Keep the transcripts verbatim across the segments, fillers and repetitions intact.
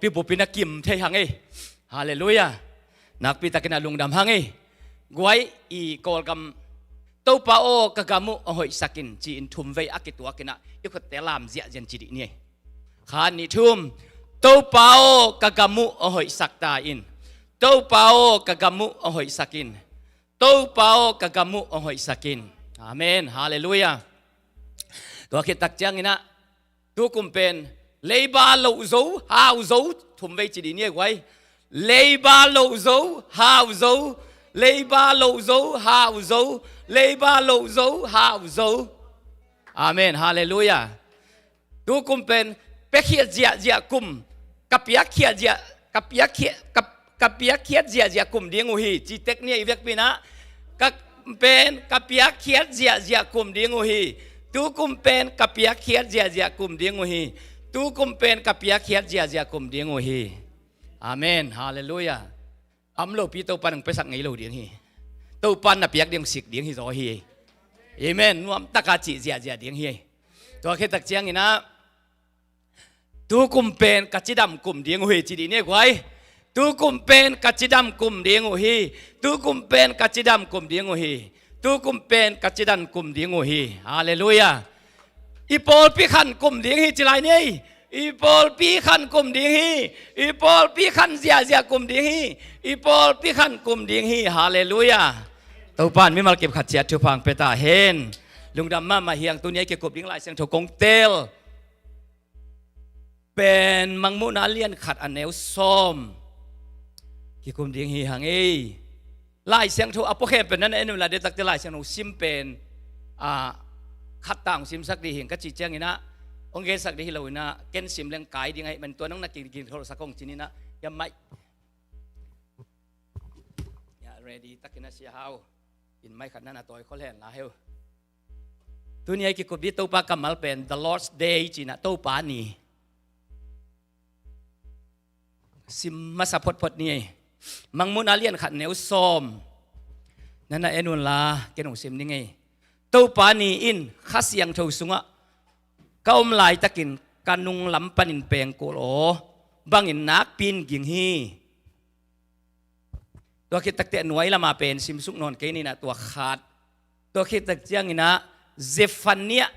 pibup in a kim thei hang ei. Halleluiah. Nakpi takin a lungdam hang ei. Guai, i Kawlgam, Topa aw, ka gam uh a hoihsak in, ci-in thum vei a kituak in ah i khutte lam ziahziah in ci dih ni ei. Khat, nih, thum. Topa aw, ka gam uh a hoihsak ta in. Topa aw, ka gam uh a hoihsak in. Topa aw, ka gam uh a hoihsak in. Amen. Halleluiah. Tua khit tak ciangin ah, tu kum pen, leiba loh zo, hau zo, thum vei ci dih ni ei guai. Leiba loh zo, hau zo. Leiba loh zo, hau zo. Leiba loh zo, hau zo. Amen. Halleluiah. Tu kum pen, piakkhiat ziahziah kum, ka piakkhiat ziah, ka piakkhiat, ka, ka piakkhiat ziahziah kum ding uh hi, ci tek ni ei, i vekpi in ah, ka pen, ka piakkhiat ziahziah kum ding uh hi. Tu kum pen, ka piakkhiat ziahziah kum ding uh hi. Tu kum pen, ka piakkhiat ziahziah kum ding uh hi. Amen. Halleluiah. A om lopi Topa in hong piasak ngei lo ding hi. Topa in na piak ding hong sik ding hi zaw hi. Amen. Nuam taka cih ziahziah ding hi. Tua khit tak ciangin ah, tu kum pen ka cidam kum ding uh hi, ci dih ni ei guai. Tu kum pen ka cidam kum ding uh hi. Tu kum pen ka cidam kum ding uh hi. Tu kum pen ka cidam kum ding uh hi. Halleluiah. I pawlpi khan kum ding hi, ci lai ni ei. I pawlpi khan kum ding hi. I pawlpi khan ziahziah kum ding hi. I pawlpi khan kum ding hi. Halleluiah. Topa in mimal kip khat ciat thupha hong pia ta hen. Lungdam mahmah hi hang. Tuni a i kikup ding Lai Siangtho kong tel pen Mangmuhna a lian khat a neu sawm kikum ding hi hang ei. Lai Siangtho a pua khempeuh na na en un la, deihtakte Lai Siangtho sim pen, a, khat tawh simsak dih hi ing ka cih ciangin ah, hong gensak dih hi lo in ah, ken sim leng kai ding ahih manin tua nong na kigingkholhsak hong ci-in ah, hiah mic, hiah ready takin a sia hau in, mic khat na na tawi khol hen la heu. Tuni a i kikup ding Topa kammal pen The Lord's Day ci-in ah, Topa ni. Sim masa photphot ni ei. Mangmuhna a lian khat neu sawm na na en un la, ken hong sim ding ei. Topa ni in Kha Siangtho sungah ka om laitakin ka nung lam panin pengkul aw bangin nakpi-in ging hi. Tua khit takteh nuai lama pen simsuk nawn kei ni in ah, tua khat. Tua khit tak ciangin ah Zephaniah,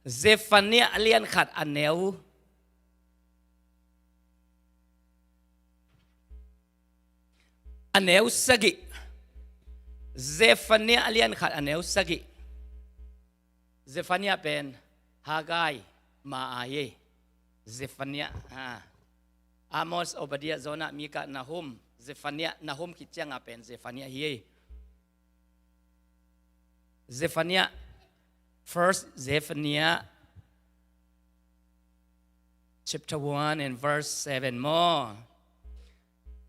Zephaniah a lian khat a neu, a neu sagih. Zephaniah a lian khat a neu sagih. Zephaniah pen Haggai ma-a hi ei. Zephaniah, ha. Amos, Obadiah, Jonah, Micah, Nahum, Zephaniah, Nahum khit ciang a pen Zephaniah hi ei. Zephaniah, First Zephaniah chapter one and verse seven maw.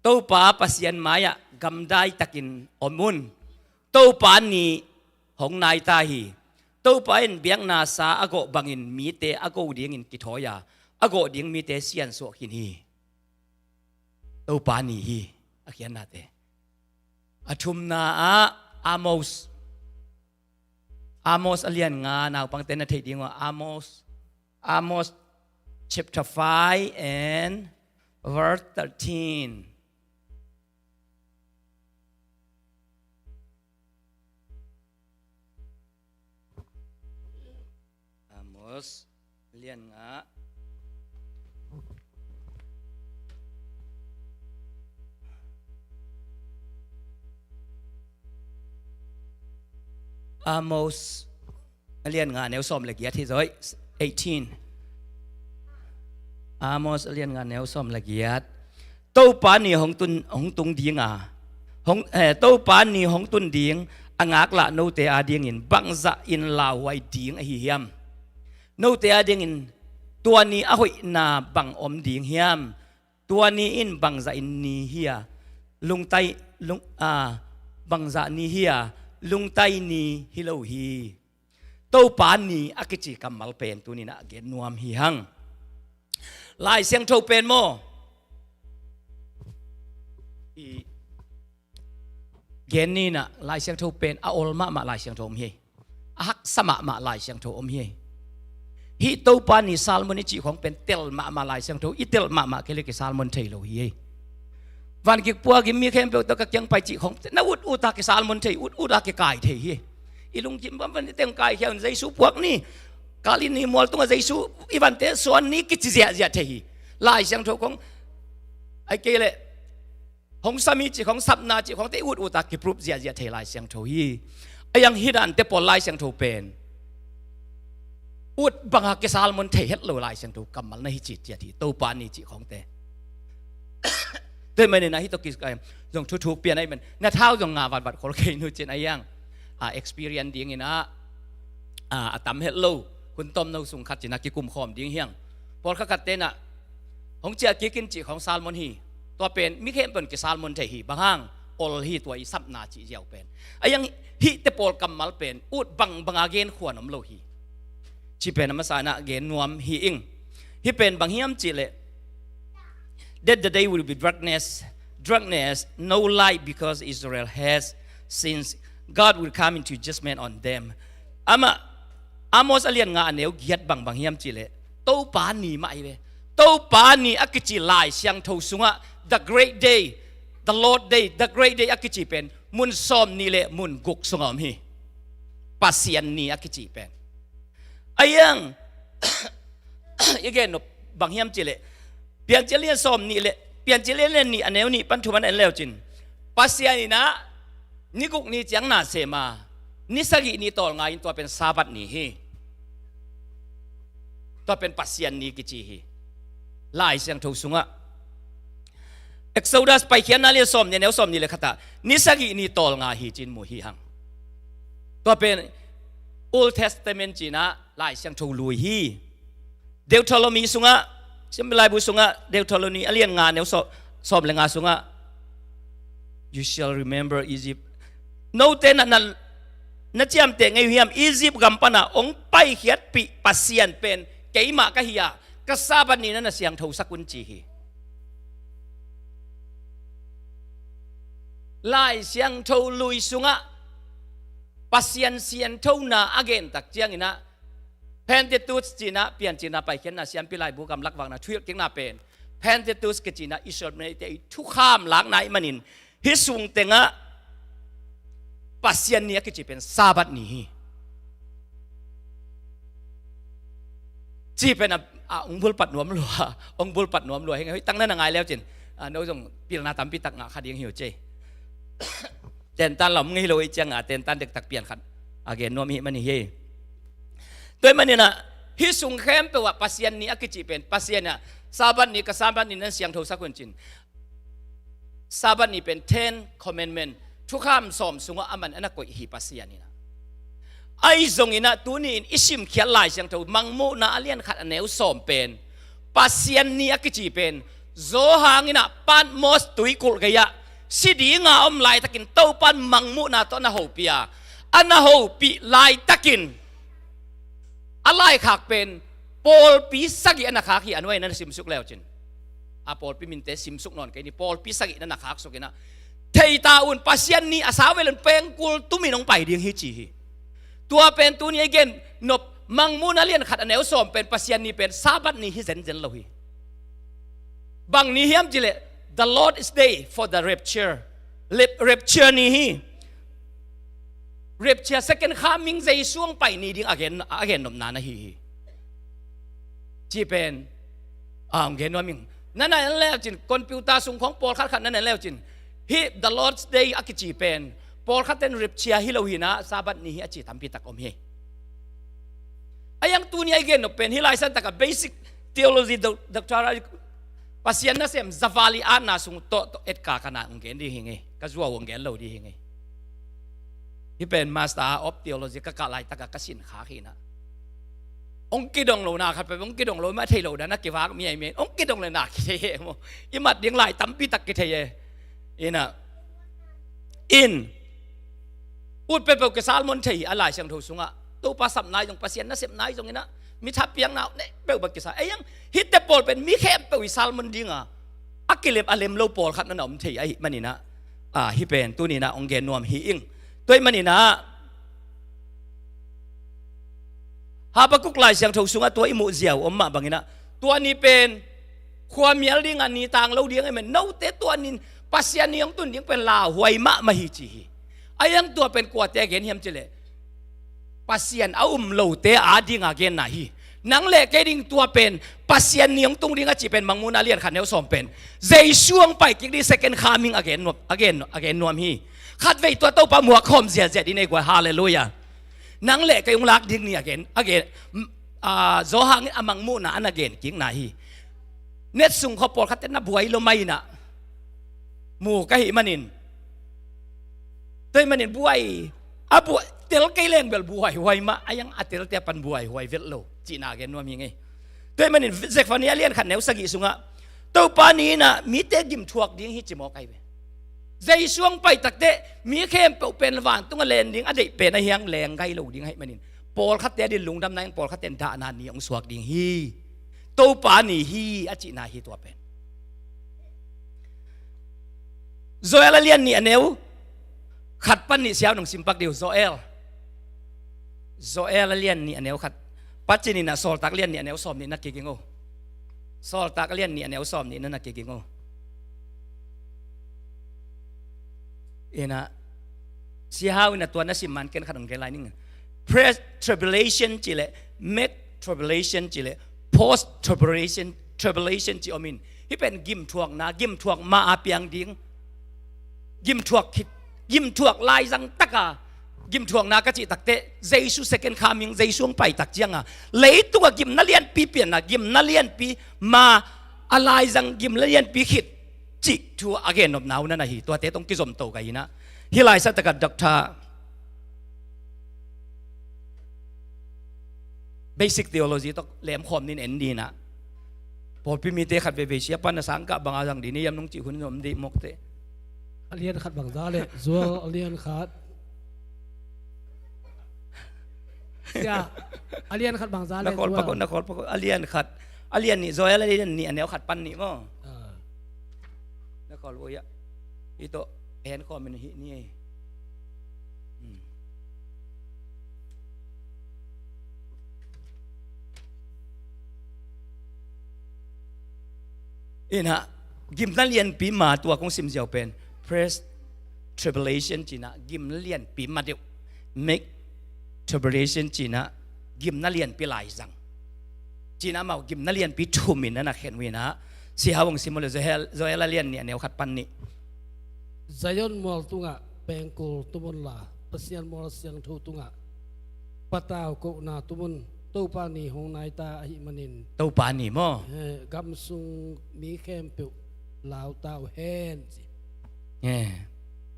Topa Pasian mai-ah gamdai takin om un. Topa ni hong nai ta hi. Topa in biakna sa a gawh bangin mite a go dingin kithawi a, a gawh ding mite siansuah khin hi. Topa ni hi, a khiatnate. A thumna ah Amos, Amos a lian nga, naupangte na theih ding uh ah, Amos, Amos chapter five and verse thirteen. Amos lian nga. Amos a lian nga neu sawm le giat hi zaw ei, eighteen. Amos a lian nga neu sawm le giat. Topa ni hong tun, hong tung ding a, hong, eh, Topa ni hong tun ding a ngaklah note adingin bangzah in lauhuai ding ahi hiam? Note adingin tua ni a hoihna bang om ding hiam? Tua ni in bangzah in ni hi a, lungtai, lung, a, bangzah ni hi a, lungtai ni hi lo hi. Topa ni a kici kammal pen tuni-in ah gen nuam hi hang. Lai Siangtho pen maw, i gen ni-in ah, Lai Siangtho pen a ol mahmah Lai Siangtho om hi. A haksa mahmah Lai Siangtho om hi. Hih Topa ni sermon i cih khawng pen tel mahmah, Lai Siangtho i tel mahmah kei leh kisermon thei lo hi ei. Van kik puak in mi khempeuh tawh ka kiang pai cih khawng na ut ut a kisermon thei, ut ut a kikai thei hi. I lungkim bang bang teng kaikhia un Jesu puak ni, Kalvari mual tungah Jesu i vante suan ni kici ziahziah thei hi. Lai Siangtho khawng ai kei leh hong sam hi cih khawng, sapna cih khawngte ut ut a kiproof ziahziah thei Lai Siangtho hi. A iang hih dante pawl Lai Siangtho pen ut banga kisermon thei het lo Lai Siangtho kammal na hi cih ciat hi, Topa ni cih khawngte. Tua ahih manin ah hih tawh kizong thuthuk pian ahih man na thau zong nga vatvat khol kei nu cin a iang a experience dingin ah a tam het lo hun tawm no sung khat cin a kikum khawm ding hiang. Pawl khat khat ten ah hong ciah kik in cih khawng sermon hi. Tua pen mi khempeuh in kisermon thei hi, bang hang, ol hi tua i sapna cih ziau pen. A iang hihte pawl kammal pen ut bang banga gen khuan om lo hi. Cih pen a masa in ah gen nuam hi ing. Hih pen bang hiam cih leh, that the day will be darkness, darkness, no light, because Israel has sins. God will come into judgment on them. Amah Amos a lian nga a neu giat bang bang hiam cih leh Topa ni mah hi ve. Topa ni a kici Lai Siangtho sungah the great day, the Lord day, the great day a kici pen mun sawm nih leh mun guk sungah om hi. Pasian ni a kici pen a iang i gen nop bang hiam cih leh Piancil lian sawm nih leh, Piancil lian nih a neu nih pan thum ah en leu cin, Pasian in ah ni guk ni ciang na sem a, ni sagih ni tawlnga in tua pen Sabbath ni hi. Tua pen Pasian ni kici hi. Lai Siangtho sungah Exodus Paikhiatna lian sawm nih a neu sawm nih leh khat ah ni sagih ni tawlnga hi cin mu hi hang. Tua pen Old Testament cih in ah Lai Siangtho lui hi. Deuteronomy sungah, Siampi Laibu sungah, Deuteronomy a lian nga neu sawm, sawm leh nga sungah, "You shall remember Egypt." Note na, na, na ciamteh ngei uh hiam, Egypt gam panah hong paikhiatpih Pasian pen keimah ka hi a, ka Sabbath ni na na siangthosak un ci hi. Lai Siangtho lui sungah Pasian sianthona a gen tak ciangin ah Pentecost cih in ah Piancilna Paikhiatna Siampi Laibu gamlak vakna thuhilhkikna pen Pentecost kici in ah Israel mite i thukham lakna ahih manin hih sung tengah Pasian ni a kici pen Sabbath ni hi. Cih pen a, a, hong bulpat nuam lua, hong bulpat nuam lua hi ngei. Hoih tak na na ngai leu cin, a, no zong pilna tampi tak ngah kha ding hi uh cei. Tentan lam ngei lo i ciang a, tentan dektak pian khat a gen nuam hi mani hi. Tua ahih manin ah hih sung khempeuh ah Pasian ni a kici pen, Pasian ah Sabbath ni, ka Sabbath ni nan siangthosak un cin. Sabbath ni pen Ten Commandment, thukham sawm sungah aman ana koih hi Pasian in ah. Ahi zongin ah tuni in i simkhiat Lai Siangtho Mangmuhna a lian khat a neu sawm pen Pasian ni a kici pen, Johan in ah Patmos tuikulh gei-ah si dinga om laitakin Topan Mangmuhna tawh na hopih a, ana hopih laitakin a laikhak pen pawlpi sagih ana khak hi. A nuai na simsuk leu cin, a pawlpi minte simsuk nawn kei ni, pawlpi sagih na na khak suk in ah, thei ta un, Pasian ni a sau vei leh pengkul tumin hong pai ding hi ci hi. Tua pen tuni a i gen nop Mangmuhna lian khat a neu sawm pen Pasian ni pen Sabbath ni hi zenzen lo hi. Bang ni hiam cih leh, the Lord's day for the rapture. Lep-, rapture ni hi. Rapture, second coming, Jesu hong pai ni ding a gen, a gen nopna na hi hi. Cih pen, a, hong gen nuam ing. Na na en leu cin, computer sung khawng pawlkhat khat na na en leu cin, hih the Lord's day a kici pen pawlkhat ten rapture hi lo hi in ah, Sabbath ni hi a ci tampi tak om hi. A iang tuni a i gen nop pen hih Lai Siangtho tak a basic theology doc-, doctrine, Pasian nasem zaval i atna sung tawh, tawh etkak a na hong gen ding hi ngei. Ka zuau hong gen lo ding hi ngei. Hih pen Master of Theology ka kah laitak a ka sin khak hi in ah, hong kidong lo na khat pen, hong kidong lo mah thei lo dan a kivak mi ahi men, hong kidong le na kithei e maw. I mat ding lai tampi tak kithei e. In ah, in ut peuhpeuh kisalmon thei hi a Lai Siangtho sungah. Topa sapna hi zong, Pasian nasepna hi zongin ah, mi thapiakna uh neih peuh bang kisa. Ei ang, hihte pawl pen mi khempeuh i salmon dinga a kilem a lem lo pawlkhat na na om thei ahih manin ah, a, hih pen tuni in ah hong gen nuam hi ing. Tua ahih manin ah Habakkuk Lai Siangtho sungah tua i muh ziau om mah banginah, tua ni pen khuamial dingah ni tang lo ding ahih man, note tua nin Pasian ni hong tun ding pen lauhuai mahmah hi ci hi. A iang tua pen kuate a gen hiam cileh, Pasian a um lote a dinga genna hi. Nang le kei ding tua pen Pasian ni hong tung ding a cih pen Mangmuhna lian khat neu sawm pen Jesu hong pai kik ding second coming a gen nuam, a gen, a gen nuam hi. Khatvei tua Topa muak khawm ziahziah ding nei guai, halleluiah. Nang le kei hong lak ding ni a gen, a gen, a, Johan in a Mangmuhna a na gen kikna hi. Net sung khaw pawlkhatte na buai lo mah inah mu ka hih manin, tua hih manin buai, a buai, tel kei leng bel buaihuai mah, a iang a telte a pan buaihuai vet lo cihna a gen nuam hi ngei. Tua hih manin Zephaniah lian khat neu sagih sungah Topa ni inah mite gimthuak ding hi ci mawk ahi ve. Jesu hong pai takteh mi khempeuh pen vantung a len ding a deih pen a hiang leng gai lo ding ahih manin, pawlkhatte a din lungdamna in pawlkhatte in dahna ni hong suak ding hi. Topa ni hi a cihna hi tua pen. Joel a lian nih a neu khat pan nih siau nong simpak diu, Joel. Joel a lian nih a neu khat. Pacin inah Sawltak lian nih a neu sawm nih na kiging o. Sawltak a lian nih a neu sawm nih na na kiging o. Inah, Sihau inah tua na sim man ken khat hong gen lai ning. Pre-tribulation cileh, mid-tribulation cileh, post-tribulation, tribulation ci om in. Hih pen gimthuakna, gimthuak ma a piang ding. Gimthuak khit, gimthuak laizang taka gimthuakna ka cih takteh, Jesu second coming, Jesu hong pai tak cianga leitungah gimna lianpi pianna, gimna lianpi ma a laizang gimna lianpi khit cih thu a gennopna uh na na hi. Tuate tong kizomto ka hinah, hih laisa takah Doctor Basic Theology tawh lemkhawm nin en dinah, pawlpi mite khat veivei sia pan a sangkah banga zang dih ni hiam nong cih hun in om dih mawkte. A lian khat bangza le Joel a lian khat. Sia, a lian khat bangza le na khawl Joel. Pakot, na khawl pakot. A lian khat, a lian nih, Joel a lian nih a neu khat pan nih maw? Ah. Na khawl uh ya. Ito en khawm in hih ni. Hmm. Inah, gimna lianpi ma tua kong simziau pen, pre-tribulation cinah gimna lianpi ma deuh, mid-tribulation cinah gimna lianpi laizang. Cinah mau gimna lianpi thum in a na khen uh inah, Sihau hong sim uh le, Joel, Joel a lian nih a neu khat pan nih. Zion mual tungah pengkul tumun la, Pasian mual siangtho tungah patau kohna tumun, Topa ni hong naita ahih manin. Topa ni maw? Eh, gamsung mi khempeuh lauta uh hen ci. Eh,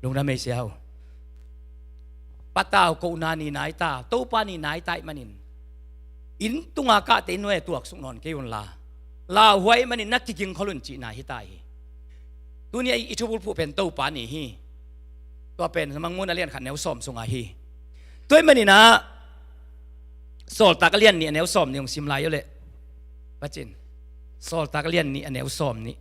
lungdam ei Sihau. Patau kohna ni naita, Topa ni naita ahih manin, inn tunga kahte inn nuai tuaksuk nawn kei unla, lauhuai manin na kiging khol un cihna hita hi. Tuni a i thubulphuh pen Topa ni hi. Tua pen Mangmuhna lian khat neu sawm sungah hi. Tua ahih maninah Sawltak a lian nih a neu sawm nih hong sim lai uh leh. Pacin. Sawltak a lian nih a neu sawm nih.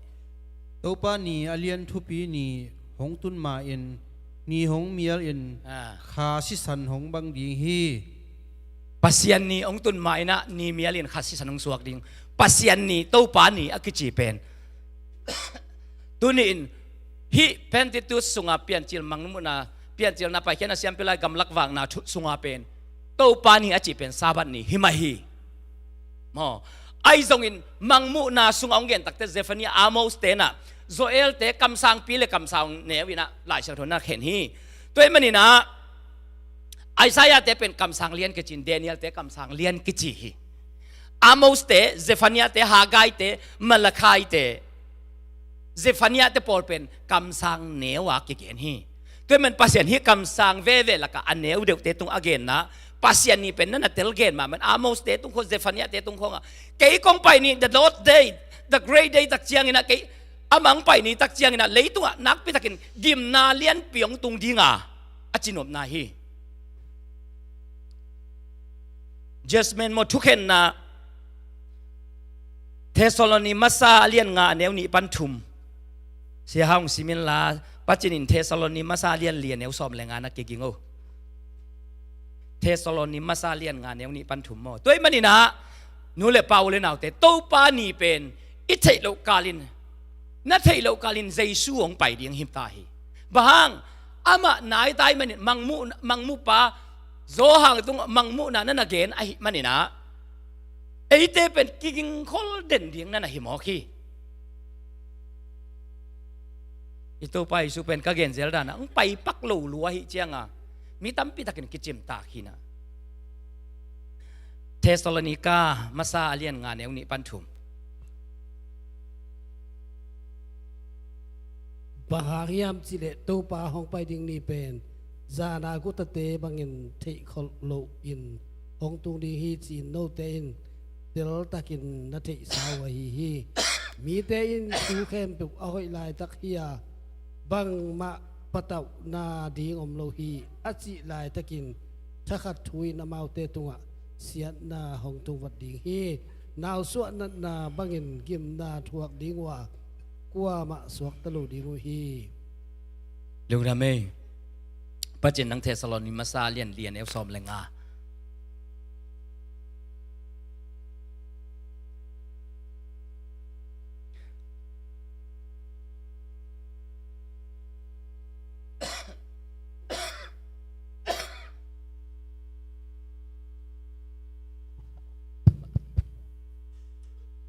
Topa ni a lian thupi ni hong tun ma-in, ni hong mial in, ah, kha sisan hong bang ding hi. Pasian ni hong tun ma-in ah ni mial in kha sisan hong suak ding. Pasian ni, Topa ni a kici pen. Tuni in hih Pentecost sunga Piancil Mangmuhna, Piancilna Paikhiatna Siampi Lai gamlak vakna thu sunga pen Topa ni a cih pen Sabbath ni hi mah hi. Maw, ahi zongin Mangmuhna sungah hong gen takte Zephaniah, Amos tenah, Joel te kamsangpi le kamsang neu inah Lai Siangtho na khen hi. Tua ahih maninah Isaiah te pen kamsang lian kici in, Daniel te kamsang lian kici hi. Amos te, Zephaniah te, Haggai te, Malachi te, Zephaniah te pawl pen kamsang neu a kigen hi. Tua ahih man Pasian hih kamsang veve lakah a neu deuhte tung a genna Pasian ni pen na na tel gen mahmah in, Amos te tung khawng, Zephaniah te tung khawngah, kei kong pai ni, the Lord day, the great day tak cianginah, kei amah hong pai ni tak cianginah leitungah nakpitakin gimna lianpi hong tung dinga a cinopna hi. Judgment maw, thukhenna, Thessaloni masa a lian nga a neu nih pan thum. Sia hong sim inla, Pacin in Thessaloni masa a lian li a neu sawm le nga na kiging o. Thessaloni masa lian nga neu nih pan thum maw. Tua ahih manin ah, nu le pa u le naute, Topa ni pen i theih loh kalin, na theih loh kalin Jesu hong pai ding hi ta hi. Bang hang, amah nai ta ahih manin, mangmuh, mangmuhpa Johan tungah mangmuhna na na gen ahih manin ah, eite pen kigingkhol den ding na na hi mawk hi. I Topa Jesu pen ka gen zel dan ah hong pai pak lo lua ahih ciangin mi tampi takin kicim ta hi na. Thessalonika masa a lian nga neu nih pan thum. Bang hang hiam cih leh Topa hong pai ding ni pen zan a gutate bangin theihkholh loin hong tung ding hi ci-in note in teltakin na theihsa uh ahi hi. Mite in tu khempeuh a hoih laitak hi a, bangmah patauhna ding om lo hi a cih laitakin thakhat thu in amaute tungah siatna hong tungvat ding hi. Nausuah natna bangin gimna thuak ding uh a, kuamah suakta lo ding uh hi. Lungdam ei. Pacin nang Thessaloni masa lian li a neu sawm le nga.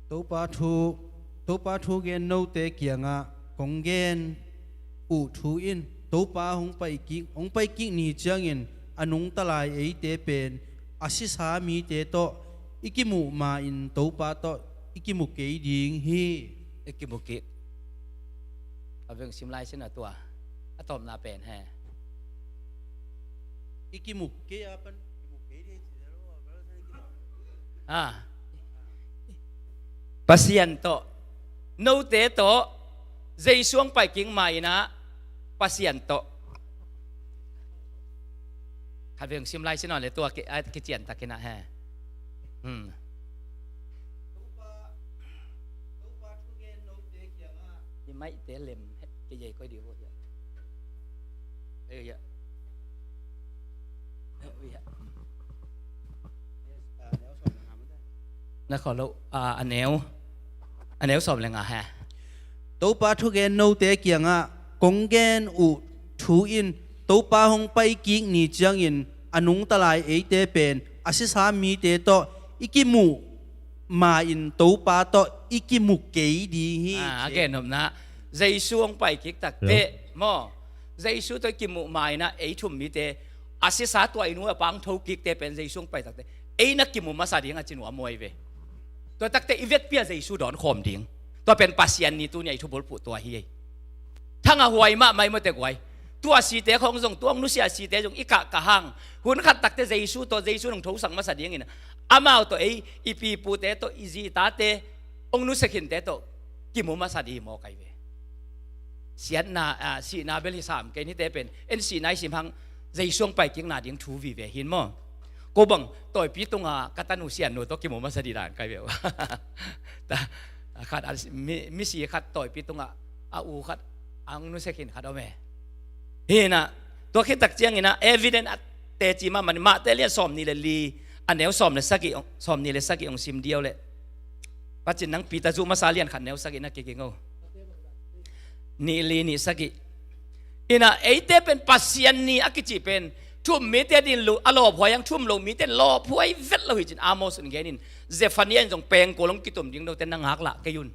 Topa thu, Topa thu gen note kiangah kong gen uh thu in, Topa hong pai kik, hong pai kik ni ciangin a nungta lai eite pen a sisa mite tawh i kimuh ma-in Topa tawh i kimu kei ding hi. I kimu kik. A veng sim lai sin a tua a tawpna pen he. I kimu kei a pan kimu kei ding ci lo a. Ah. Pasian tawh, note tawh, Jesu hong pai kik ma in ah Pasian tawh. Khat vei hong sim lai sin aw le tua ki, a, kician takin ah he. Hmm. I maihte lem he, kei ei koi dih ho hiah. Ei hiah. Ei hiah. Na khawh loh, a, a neu, a neu sawm le nga he. Topa thugen note kiangah kong gen uh thu in, Topa hong pai kik ni ciangin a nungta lai eite pen a sisa mite tawh i kimuh ma-in Topa tawh i kimu kei ding hi. Ah, ci. A gen nopna, Jesu hong pai kik takteh maw, Jesu tawh i kimuh ma-in ah ei thum mite a sisa tua i nu a pa hong tho kikte pen Jesu hong pai takteh ei na kimu masa ding a ci nuam uh ahi ve. Tua takteh i vekpi a Jesu dawn khawm ding. Tua pen Pasian ni tuni a i thubulphuh tua hi ei. Thangah huai mahmah i mawte guai. Tua site khawng zong, tua hong nusia site zong i kahkah hang, hun khat takteh Jesu tawh, Jesu nong thosak masa dingin amau tawh ei, i pipute tawh, i zitate, hong nusia khinte tawh kimu masa ding hi mawk ahi ve. Siatna, a, sihna bel hi sam kei, hihte pen en sihna i sim hang Jesu hong pai kikna ding thu vive hin maw. Ko bang tawipi tunga ka tanu siatnu tawh kimu masa ding dan kai ve uh. Ta, a khat, a, mi, misi khat tawipi tunga a u khat a hong nusia khin khat om e. Hi na, tua khit tak ciangin ah evident a teci mahmah, Matthai lian sawm nih le li, a neu sawm le sagih, sawm nih le sagih hong sim diau le. Pacin nang Peter zuh masa lian khat neu sagih na kiging o. Nih li nih sagih. Ina eite pen Pasian ni a kici pen thum mite din lu, a lawphuai ang, thum lo mite in lawphuai vet lo hi cin Amos in genin, Zephaniah in zong pengkul hong kitum ding note na ngaklah kei un.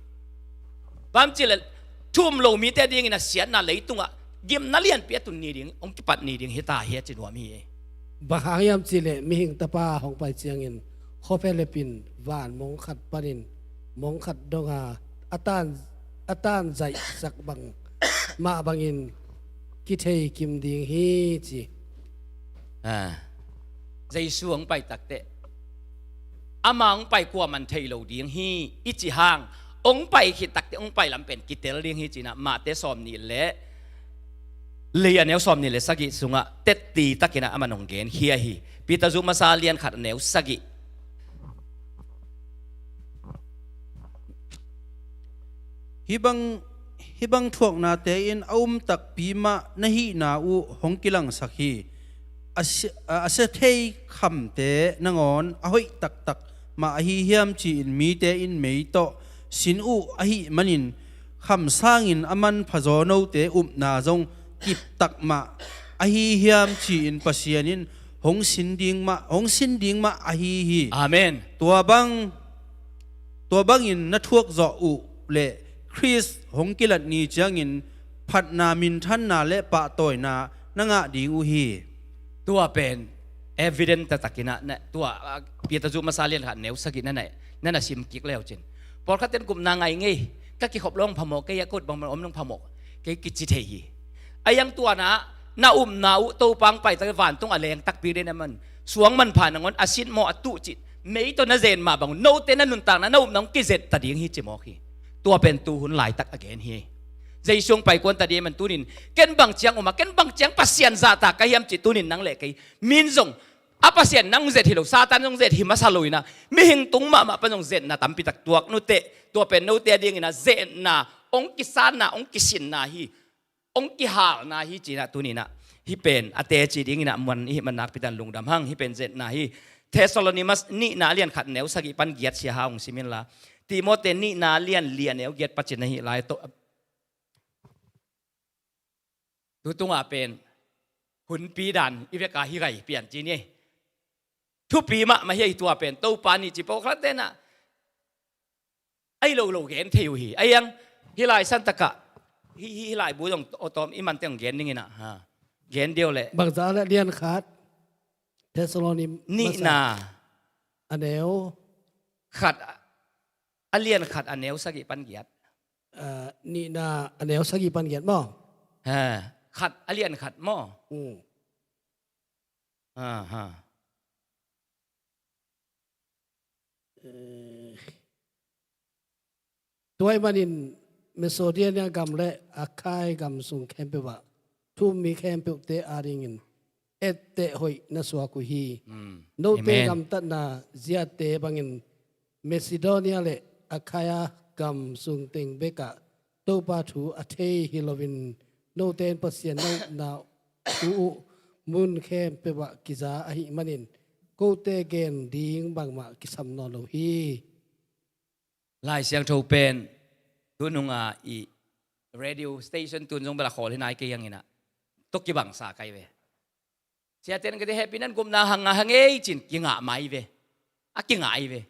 Bang ci le thum lo mite dingin a siatna leitungah gimna lianpi a tun ni ding, hong kipat ni ding hi ta hi a ci nuam hi. Bang hang hiam cih leh mihing tapa hong pai ciangin khuaphe lepin van mong khat panin mong khat donga a tan, a tan zaihsak bang mah bangin kithei kim ding hi ci. Ah. Jesu hong pai takteh ama hong pai kuaman thei lo ding hi i ci hang, hong pai khit takteh hong pai lam pen kitel ding hi cinah Matthai sawm nih le li a neu sawm nih le sagih sungah tetti takinah aman hong genkhia hi. Peter zuh masa lian khat a neu sagih. Hih bang, hih bang thuaknate in a um takpi mah na hihna uh hong kilangsak hi. a sia, a sia thei khamte nangawn a hoih taktak mah ahi hiam ci-in mite in mei tawh sin uh ahih manin, kham sangin a manphazaw note upna zong kiptak mah ahi hiam ci-in Pasian in hong sin ding mah, hong sin ding mah ahi hi. Amen. Tua bang, tua bangin na thuak zawh uh leh Khrist hong kilat ni ciangin phatna, minthanna le pahtawina na ngah ding uh hi. Tua pen evident taktakin ah, na, tua, ah, Peter zu masa lian khat neu sagih na na, na na sim kik leu cin. Pawlkhat ten gupna ngai ngei, ka kikhop lawng phamawh, kei a kot bang man om nung phamawh, kei kici thei hi. A iang tuana, na upna uh Topa hong pai tak vantung a leng takpi den a man, suang manpha nangawn a sin maw a tuh cih mei tawh na zen mah bang, note na nuntakna, na upna hong kizet ta ding hi ci mawk hi. Tua pen tuhun laitak a gen hi. Jesu hong pai kuan ta ding a man tunin, ken bang ciang um a, ken bang ciang Pasian zahtak ka hiam cih tunin nang le kei min zong a Pasian nang zet hi lo, Satan zong zet hi masa lo inah, mihing tung mahmah pan zong zetna tampi tak tuak nuteh, tua pen note a dinginah zetna hong kisanna, hong kisinna hi, hong kihalna hi cinah tuninah, hih pen a teci dinginah muan ihi man nakpi tan lungdam hang. Hih pen zetna hi. Thessalonians nihna a lian khat neu sagih pan giat sia ha hong simin la, Timote nihna a lian li a neu giat pacin na hih lai tawh, tu tungah pen hunpi dan i veka hi gai pian ci ni. Thupi mahmah hi ei tua pen, Topa nih ci pawlkhat tenah ai lo lo gen thei uh hi. A iang hih lai santakah hih, hih, hih lai bu zong awtawm i mante hong gen dinginah ha. Gen deuh leh. Bangza le lian khat Thessaloni nihna a neu khat, a lian khat a neu sagih pan giat. Ah, nihna a neu sagih pan giat maw? Ha, khat a lian khat maw? Mm. Ha, ha. Eh, tua ahih manin Macedonia gam le Akhai gam sung khempeuh ah thu um mi khempeuhte adingin etteh hoih na suak uh hi. Mm. Note, amen, gamtatna ziate bangin Macedonia le Akhaia gam sung teng bekah Topa thu a thei hi loin, note in Pasian na upna thu uh mun khempeuh ah kiza ahih manin, kote gen ding bangmah kisam nawn lo hi. Lai Siangtho pen tununga i radio station tun zong bel a khawl hi nai kei hanginah tua kibangsa kai ve. Siate in ka ti hehpihna in gupna hang ngah hang ei cin kingah mai ve. A kingah ai ve.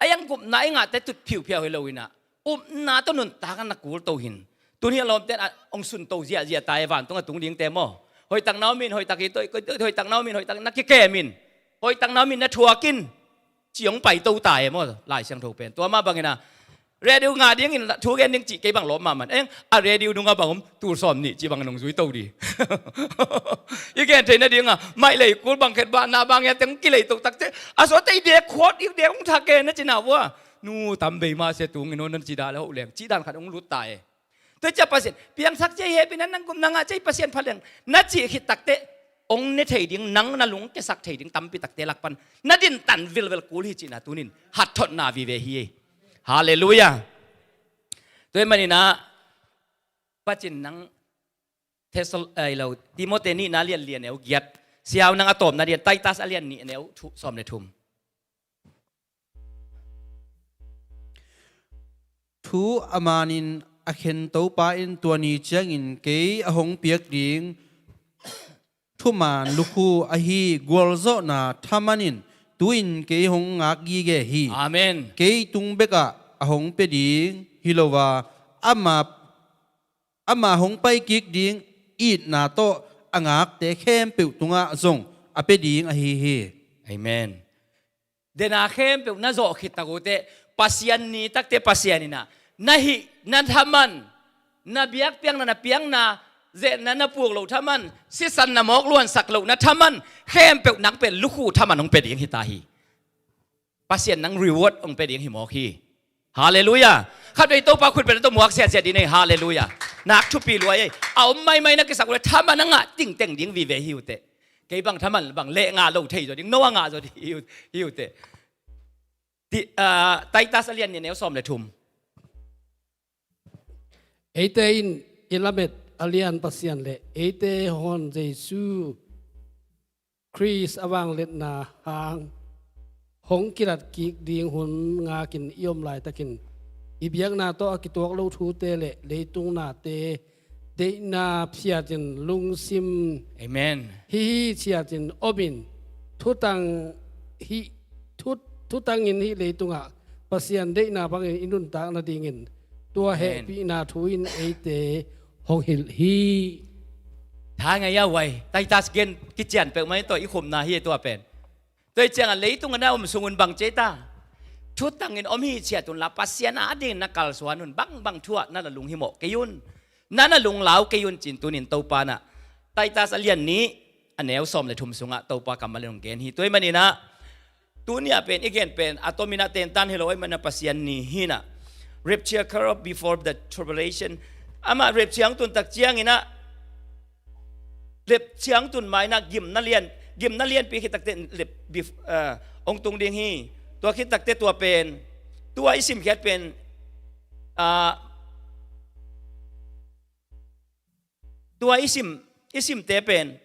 A iang gupna i ngahte tut phiuphiau hi loinah upna tawh nuntak a na kul to hin. Tun hi a lawmte in a hong sunto ziahziah ta e, vantung a tung dingte maw? Hoihtak na om in, hoihtak hi to, hoihtak na om in, hoihtak na kikem in, hoihtak na om in na thuak in, ci hong paito ta e maw, Lai Siangtho pen. Tua mah bangin a radio ngah dingin thu gen ding cih kei bang lawp mahmah. Eng, a radio nungah bang om, tul sawm nih cih bangin hong zui to di. I gen theih nadinga maih lei kul bang khet bah na bang ia teng kilei to takte, a sawt tei dek khuat i dek hong thak e na ci na vua. Nu tam bei mah sia tung in hon nan ci dah le hoh leng cih dan khat hong lut ta e. Tua cia Pasian piangsak cia i hehpihna in nang gupna ngah cia i Pasian pha leng na cih khit takte hong ne thei ding, nang na lungkiasak thei ding tampi takte lak pan na dintan vilvel kul hi cihna tunin hathotna vive hi. Halleluiah. Tua hi maninah pacin nang Thessal-, ai lo, Timote nihna lian lian neu giat, siau nang a tawpna lian Titus a lian nih neu thu, sawm le thum. Thu a manin a khen Topa in tua ni ciangin kei a hong piak ding thuman lukhu ahi gualzawhna thaman in tu-in kei hong ngak gige hi. Amen. Kei tung bekah a hong pia ding hi lo a, ama, ama hong paikik ding itna tawh a ngakte khempeuh tungah zong a pia ding ahi hi. Amen. Dena khempeuh na zawh khit tak uh teh, Pasian ni takte Pasian inah na hih na thaman, na biakpiakna, na piakna, zetna na puak loh thaman, sisan na mawk luansak lohna thaman khempeuh nang pen lukhu thaman hong pia ding hi ta hi. Pasian nang reward hong pia ding hi mawk hi. Halleluiah. Khatvei Topa khut pen tawh muak siatsiat dih nei. Halleluiah. Nak thupi luai ei. A om maimai na kisak uh le thaman a ngah tingteng ding vive hi uh teh. Kei bang thaman bang leh ngah lo thei zaw ding, no a ngah zaw ding hi uh, hi uh teh. Ti, ah, Titus a lian nih neu sawm le thum. Eite in i lamet a lian Pasian le eite hong hon Jesu Khrist a vangliatna hang hong kilat kik ding hun ngakin i om laitakin i biakna tawh a kituak lo thute le leitung nate deihna phiatin lungsim, amen, hi hi chiatin omin thutang hi, thu, thutangin hih leitungah Pasian deihna bangin i nuntak nadingin tua, amen, hehpihna thu in eite hong hilh hi. Tha ngei a uai, Titus gen kician peuhmah in tawh i khumna hi tua pen. Tua hi ciangah leitung a na om sungun bang ci ei ta? Thutangin om hi chiat unla Pasian adingin na kalsuan un, bangbang thu ah na na lunghimawh kei un, na na lunglau kei un ci-in tunin Topa in ah Titus a lian nih a neu sawm le thum sungah Topa kammal in hong gen hi. Tua hi maninah tuni-ah pen i gen pen a tomin ah tentan hi lo, ahih maninah Pasian ni hi inah, rapture occur before the tribulation. Amah rapture hong tun tak cianginah rapture hong tun mainah gimna lian, gimna lianpi khit takte lep bif, ah, hong tung ding hi. Tua khit takte tua pen, tua i simkhiat pen, ah, tua i sim, i simte pen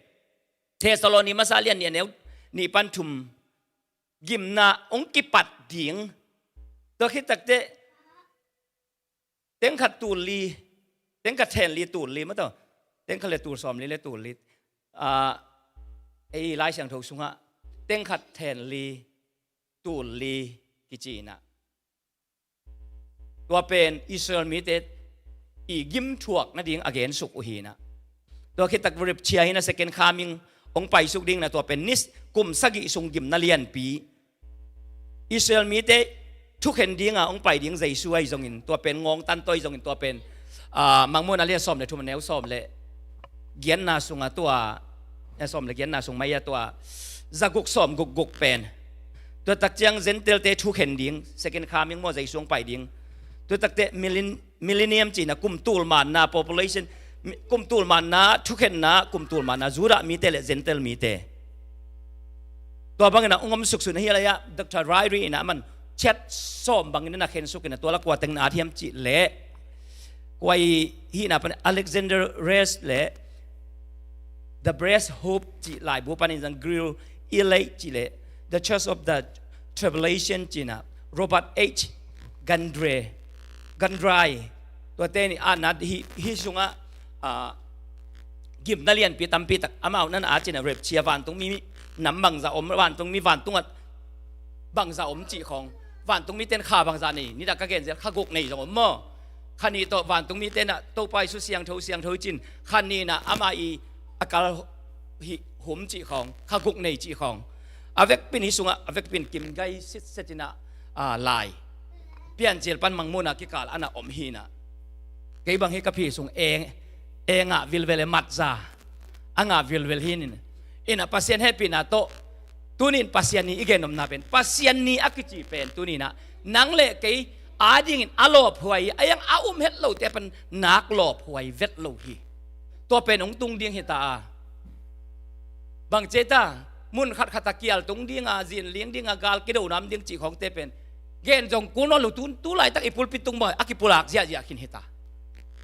Thessaloni masa lian nih a neu nih pan thum gimna hong kipat ding. Tua khit takte tengkhat tul li, tengkhat then li tul li maw taw, tengkhat le tul sawm li le tul li. Ah, ei Lai Siangtho sungah tengkhat then li tul li kici inah, tua pen Israel mite i gim thuak nading a gensuk uh hi inah. Tua khit tak rapture hi inah, second coming hong paisuk ding inah, tua pen ni kum sagih sung gimna lianpi. Israel mite thukhen dinga hong pai ding Jesu ahi zongin, tua pen ngawngtan tawh ahi zongin, tua pen, ah, Mangmuhna lian sawm le thum a neu sawm le giatna sunga tua, eh, sawm le giatna sung mai-a tua zaguk sawm gukguk pen. Tua tak ciang Gentile-te thukhen ding, second coming maw, Jesu hong pai ding. Tua takte millen-, millennium cihna kum tul manna, population, mi-, kum tul manna, thukhenna, kum tul manna, Judah mite le Gentile mite. Tua bangin ah hong om suksun ahi lai-ah, Doctor Ryrie in ah aman chat sawm bangin ah na khensuk in ah, tua la kua teng na at hiam cih leh, kua i hihna pan Alexander Rest le The Blessed Hope cih laibu panin zang Grill Early cih le The Church of the Tribulation cihna Robert H. Gundry, Gundry, tuate nih a nat hi, hi sungah, ah, gimna lianpi tampi tak amau nan a cihna rapture, vantungmi nam bangza om, vantungmi vantungah bangza om cih khawng, vantungmi ten kha bangza nei, nitak ka gen zel kha guk nei zong om maw? Kha nih tawh vantungmi ten ah Topa Jesu siangtho, siangtho cin, kha nih nah ama i a kal hi hum cih khawng, kha guk nei cih khawng. A vekpin hi sungah, a vekpin kim gai sitset inah, ah, lai Piancil pan Mangmuhna kikal ana om hi inah. Kei bang hi ka phi sung eng, eng ah vilvel e, matza a ngah vilvel hi nin. Inah Pasian hehpihna tawh tunin Pasian ni i gen omna pen, Pasian ni a kici pen tuninah nang le kei adingin a lawphuai hi, a iang a um het lote pen nak lawphuai vet lo hi. Tua pen hong tung ding hi ta a. Bang ci ei ta, mun khatkhat a kial tung dinga, zin ling dinga, gal kido nam ding cih khawngte pen gen zong kul nawn lo, tu, tu laitak i pulpit tung bang a kipulak ziahziah khin hi ta.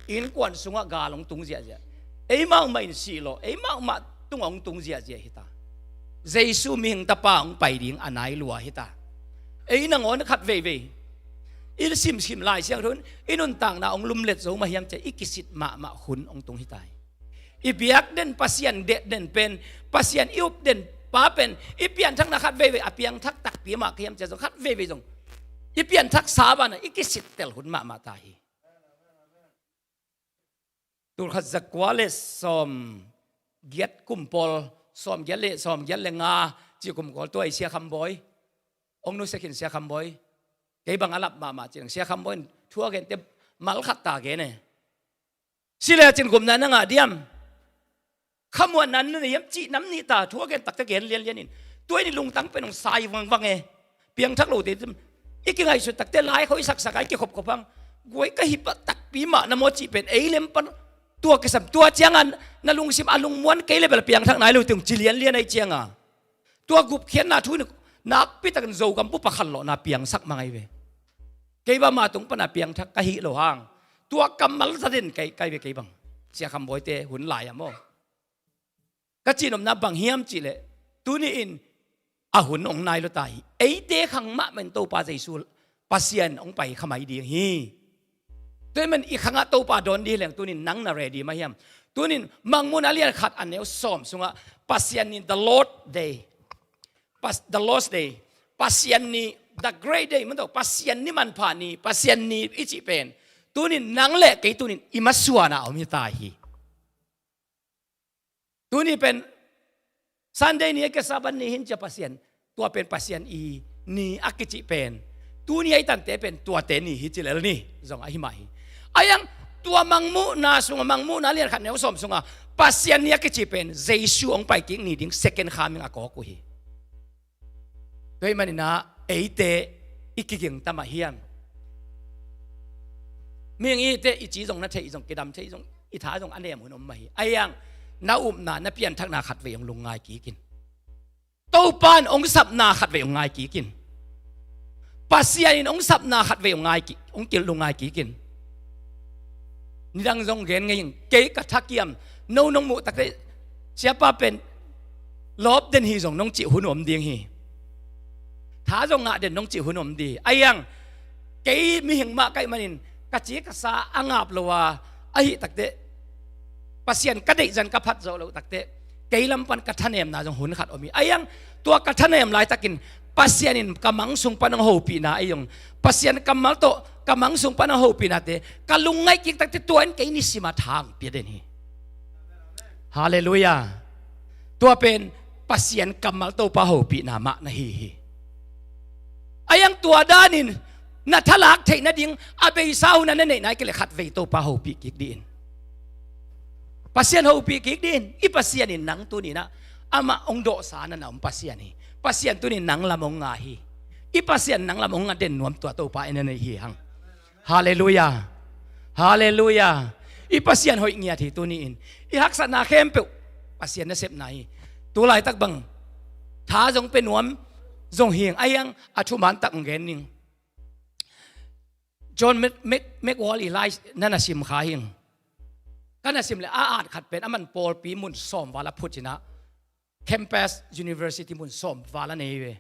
Innkuan sungah gal hong tung ziahziah. Eimah mah in sih lawh, eimah mah tungah hong tung ziahziah hi ta. Jesu mihing tapa hong pai ding a nai lua hi ta. Ei nangawn khat veivei i simsim Lai Siangtho in i nuntakna hong lumlet zo mah hiam ci-a i kisit mahmah hun hong tung hi ta hi. I biak den, Pasian deih den pen, Pasian i up den pa pen i pianthakna khat veivei a piangthak takpi mah ka hiam ci-a zong khat veivei zong i pianthaksa banah i kisittel hun mahmah ta hi. Tulkhat zakua le sawm giat kum pawl, sawm giat le, sawm giat le nga cih kum kawl tua i Sia Kham Bawi, hong nusia khin Sia Kham Bawi. Kei bang a lap mahmah ci-in Sia Kham Bawi in thu a gente mal khat ta gen e. Si lecin gupna na ngah diam? Khamuanna na nei hiam cih nam nih ta thu a gen takte gen lianlian in. Tua in i lungtang pen hong sai vangvang e. Piangthak lote i kingaihsut takte lai khoi saksak a i kikhopkhop hang. Guai ka hi pah takpi mah na maw cih pen ei lem pan tua kisam, tua cianga na lungsim a lungmuan kei le bel piangthak nai lo ti hong ci lianlian ahi cianga. Tua gupkhiatna thu in nakpi takin Zogam bup a khanlawhna piangsak mang ahi ve. Kei bang ama tung pana piangthak ka hih loh hang tua kammal zaten kai, kai ve kei bang. Sia Kham Bawite hun lai-ah maw? Ka cihnopna bang hiam cihleh, Tuni-in a hun hong nai lua ta hi. Eite khang mahmah in Topa Jesu Pasian hong pai kha mai ding hi. Tua ahih manin i khangah Topa dawn ding hi leng tuni-in nang na ready mah hiam? Tuni-in Mangmuhna lian khat a neu sawm sungah Pasian ni, the Lord day, Pas-, the Lord's day, Pasian ni, the great day, man tawh Pasian ni manpha ni, Pasian ni i cih pen tuni-in nang le kei tuni-in i masuanah a om hi ta hi. Tuni pen Sunday ni a kia Sabbath ni hi in cia Pasian, tua pen Pasian i ni a kicih pen, tuni a i tante pen tuate ni hi ci lel ni zong ahi mah hi. Ahi hang tua Mangmuhna sungah, Mangmuhna lian khat neu sawm sungah Pasian ni a kicih pen Jesu hong pai kik ni ding second coming a kawk uh hi. Tua ahih manin ah eite i kiging ta mah hiam? Mihing i hihte i ci zong na theih, i zong kidam theih, i zong i tha zong a nem hun om mah hi. Ahi hang na upna, na pianthakna khatvei hong lungngai kik in. Topa in hong sapna khatvei hong ngai kik in. Pasian in hong sapna khatvei hong ngai ki-, hong kilh lungngai kik in. Nidang zong gen ngei ing, kei ka thakiam, no nong muh takte, siapa pen lawp den hi zong nong cih hun om ding hi. Tha zong ngah den nong cih hun om ding hi. Ahi hang kei mihing mah ka hih manin ka ci ka sa a ngap lo a, ahi takte Pasian ka deih zan ka phat zawh loh takte kei lam pan ka thanemna zong hun khat om hi. Ahi hang tua ka thanem laitakin Pasian in ka mang sung pan hong hopihna ahi zong, Pasian kammal tawh ka mang sung pan hong hopihnate ka lungngaih kik takte tua in kei nisima tha hong pia den hi. Halleluiah. Tua pen Pasian kammal Topa hopihna mah na hi hi. Ahi hang tua danin na thalak theih nading a beisa hun a na neih nai kei leh khatvei Topa hopih kik dih in. Pasian hopih kik dih in. I Pasian in nang tuni-in ah amah hong dawhsa na na om Pasian hi. Pasian tuni-in nang lam hong nga hi. I Pasian nang lam hong nga den nuam tua Topa in a neih hi hang. Halleluiah. Halleluiah. I Pasian hoih ngiat hi tuni-in. I haksatna khempeuh Pasian nasepna hi. Tu laitak bang tha zong pia nuam zong hi ing. Ahi hang a thuman tak hong gen ning. John Mac-, Mac-, Macworld i lai na na sim kha hi ing. Ka na sim leh a at khat pen aman pawlpi mun sawm val a phut in ah campus university mun sawm val a nei ve.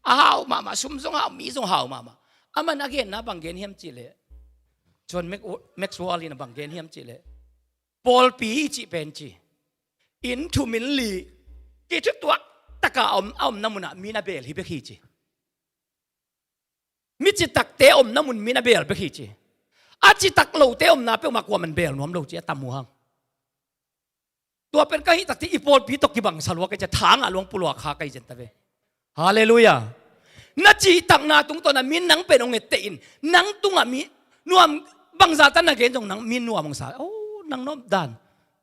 A hau mahmah, sum zong hau, mi zong hau mahmah. Aman a genna bang gen hiam cih leh, John Mac-, Maxwell in a bang gen hiam cih leh, pawlpi i cih pen ci, inn thum inn li kithutuak taka a om, a omna munah mi na beel hi bek hi ci. Mi citakte omna mun mi na beel bek hi ci. A citak lote omna peuhmah kuaman beel nuam lo ci a tam uh hang. Tua pen ka hih takte i pawlpi tawh kibangsa lua kei ci a, thangah luang pulua kha kei zen ta ve. Halleluiah. Na cihtakna tungtawna mi nang pen hong etteh in, nang tungah mi nuam bangza tan na gen zong nang mi nuam hong sa. Oh, nang nop dan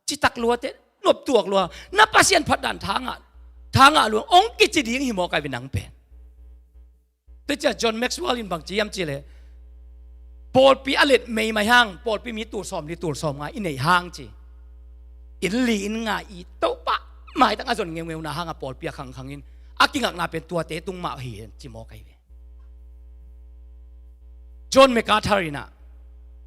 citak luate, noptuak lua, na Pasian phat dan thangah, thangah luang hong kici ding hi mawk ai ve nang pen. Tua ciah John Maxwell in bang ci hiam cih leh, pawlpi a let meimai hang, pawlpi mi tul sawm li tul sawm nga i neih hang ci, inn li inn nga i Topa maitang a zon ngeungeuna hangah pawlpi a khangkhang in a kingakna pen tuate tung mah hi ci mawk ai ve. John MacArthur in ah,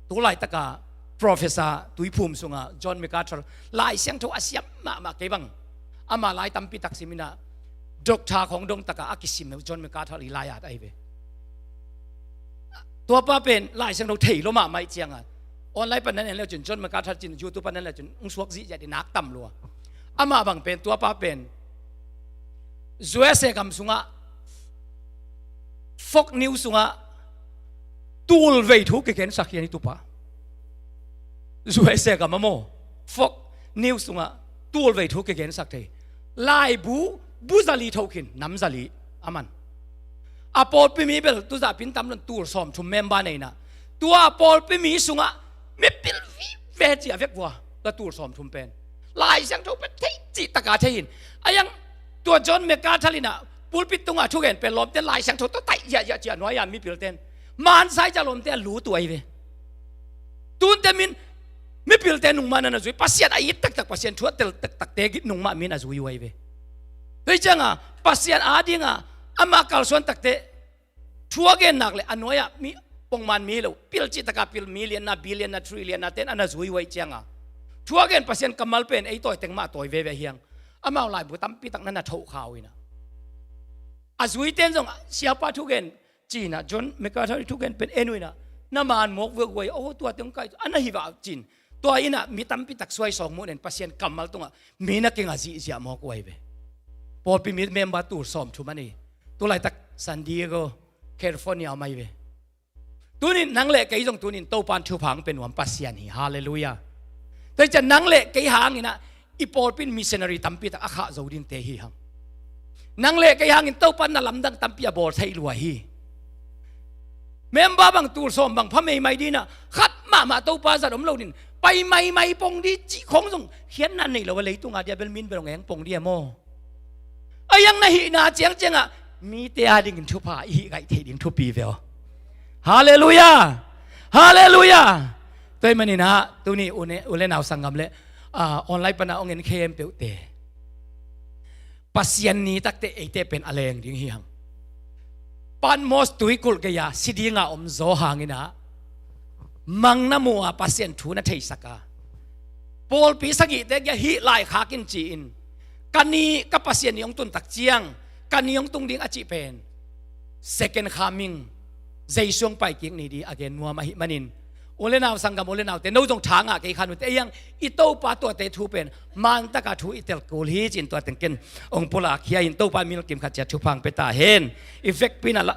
tu laitaka professor tuiphum sungah John MacArthur, Lai Siangtho a siam mahmah kei bang, ama lai tampi tak sim in ah, doctor khong dong taka a kisim John MacArthur i lai at ahi ve. Tuapa pen Lai Siangtho thei lo mahmah ih cianga online pan nan en leu cin, John MacArthur cin YouTube pan nan leu cin hong suak zihziah i nak tam lua. Amah bang pen, tuapa pen U S A gam sungah Fox News sungah tulvei thu kigensak hi a, ni tupa. U S A gam a maw, Fox News sungah tulvei thu kigensak thei. Laibu bu zali thokhin, nam zali a man. A pawlpi mi bel tuzah pintam lon tul sawmthum member neina. Tua pawlpi mi sungah mipil vive ci a vek vua, tua tul sawmthum pen Lai Siangtho pen thei cih taka thei hin. A yang tua John MacArthur in ah pulpit tungah thugen pen lawmte Lai Siangtho tawh taih ziahziah ci a, nuai-a mipilten mansai ci a, lawmte a lu tuai ve. Tunte min mipilte nungmah na na zui, Pasian a it taktak, Pasian thu a tel taktakte nungmah min a zui uh ahi ve. Tua hi cianga Pasian adinga ama kalsuan takte thu a gen nak le a nuai-ah mi pongman mi lo, pil cihtaka pil, million-na, billion-na, trillion-na ten a na zui uh ahi cianga thu a gen Pasian kammal pen ei tawi teng mah tawi veve hiang. amau laibu tampi tak na na thoh kha uh inah, a zuite in zong siapa thugen ci-inah, John MacArthur thugen pen en uh inah, na man mawk vuak uh ahi, oh, tua teng kai, a na hi vah cin. Tua inah mi tampi tak suai sawng muh nen Pasian kammal tungah mi na kingah zihziah mawk uh ahi ve. Pawlpi mi member tul sawm thum a nei. Tulaitak San Diego, California om ahi ve. Tunin nang le kei zong tunin Topan thupha hong pia nuam Pasian hi. Halleluiah. Tua hi ciah nang le kei hanginah i pawlpi in missionary tampi tak a khah zo dingte hi hang. Nang le kei hangin Topan na lamdang tampi a bawl thei lua hi. Member bang tul sawm bang pha meimai dinah khat mahmah Topa zat om lo din pai maimai pong di cih khong zong khiatna nei lo a, leitunga dia bel min bel hong eng pong dia maw? A iang na hihna ciangciangah mite a dingin thupha i hih gaih theih ding thupi ve aw. Halleluiah. Halleluiah. Tua hi maninah tuni u le nau sanggam le, ah, online pana hong en khempeuhte Pasian ni takte eite pen a leng ding hi hang. Patmos tuikulh gei-a si dinga om zaw hanginah mang na mu a Pasian thu na theisak a, pawlpi sagihte gei-a hih laikhak in ci-in, ka ni ka Pasian ni hong tun tak ciang ka ni hong tung ding a cih pen second coming, Jesu hong paikik ni di a gen nuam ahih manin, u le nau sanggam, u le naute, no zong tha ngah kei khan uh teh, ei ang i Topa tuate thu pen mantaka thu i tel kul hi ci-in tua teng ken hong pulak hi a, in Topa min kim khat ciat thupha hong pia ta hen. I vekpi inah la